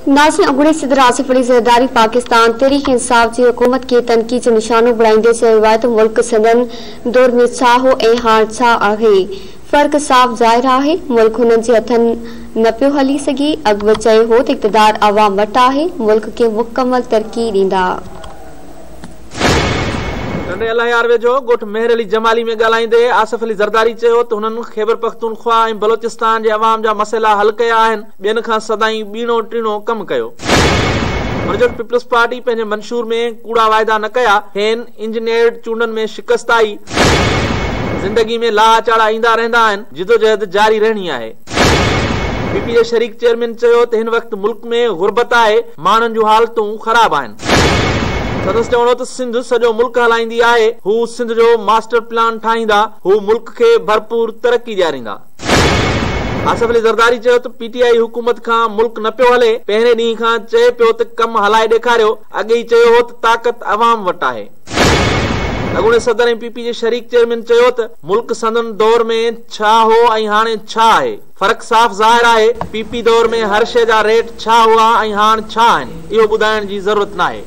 ناظرين اڳوڻي صدر آصف علي زرداري پاڪستان تحريڪ انصاف جي حڪومت کي تنقيد جو نشانو بڻائيندي چيو آهي ته ملڪ سندن دور ۾ ڇا هو ۽ هاڻ ڇا آهي فرق صاف ظاهر آهي ملڪ هنن جي هٿن نه پيو هلي سگهي اڳ به چيو هو ته اقتدار عوام وٽ آهي ملڪ کي مڪمل ترقي ڏيندا. ٽنڊي الهيار ويجهو ڳوٺ مهر علي جمالي ۾ ڳالهائيندي آصف علي زرداري چيو ته هنن خيبرپختونخوا ۽ بلوچستان جي عوام جا مسئلا حل ڪيا آهن، ٻين کان سدائين ٻيڻو ٽيڻو ڪم ڪيو. هن چيو ته پيپلز پارٽي پنهنجي منشور ۾ ڪوڙا واعدا نه ڪيا، کين انجنيئرڊ چونڊن ۾ شڪست آئي، زندگي ۾ لاها چاڙها ايندا رهندا آهن، جدوجهد جاري رهڻي آهي. پي پي جي شريڪ چيئرمين چيو ته هن وقت ملڪ ۾ غربت آهي، ماڻهن جون حالتون خراب آهن. سندس چوڻ هو ته سنڌ سڄو ملڪ هلائيندي آهي، هو سنڌ جو ماسٽر پلان ٺاهيندا، هو ملڪ کي ڀرپور ترقي ڏياريندا. آصف علي زرداري چيو ته پي ٽي آء حڪومت کان ملڪ نه پيو هلي، پهرين ڏينهن کان چئي پيو ته ڪم هلائي ڏيکاريو، اڳي ئي چيو هو ته طاقت عوام وٽ آهي. اڳوڻي صدر ۽ پي پي جي شريڪ چيئرمين چيو ته ملڪ سندن دور ۾ ڇا هو ۽ هاڻي ڇا آهي، فرق صاف ظاهر آهي، پي پي دور ۾ هر شيء جا ريٽ ڇا هئا ۽ هاڻ ڇا آهن، اهو ٻڌائڻ جي ضرورت ناهي.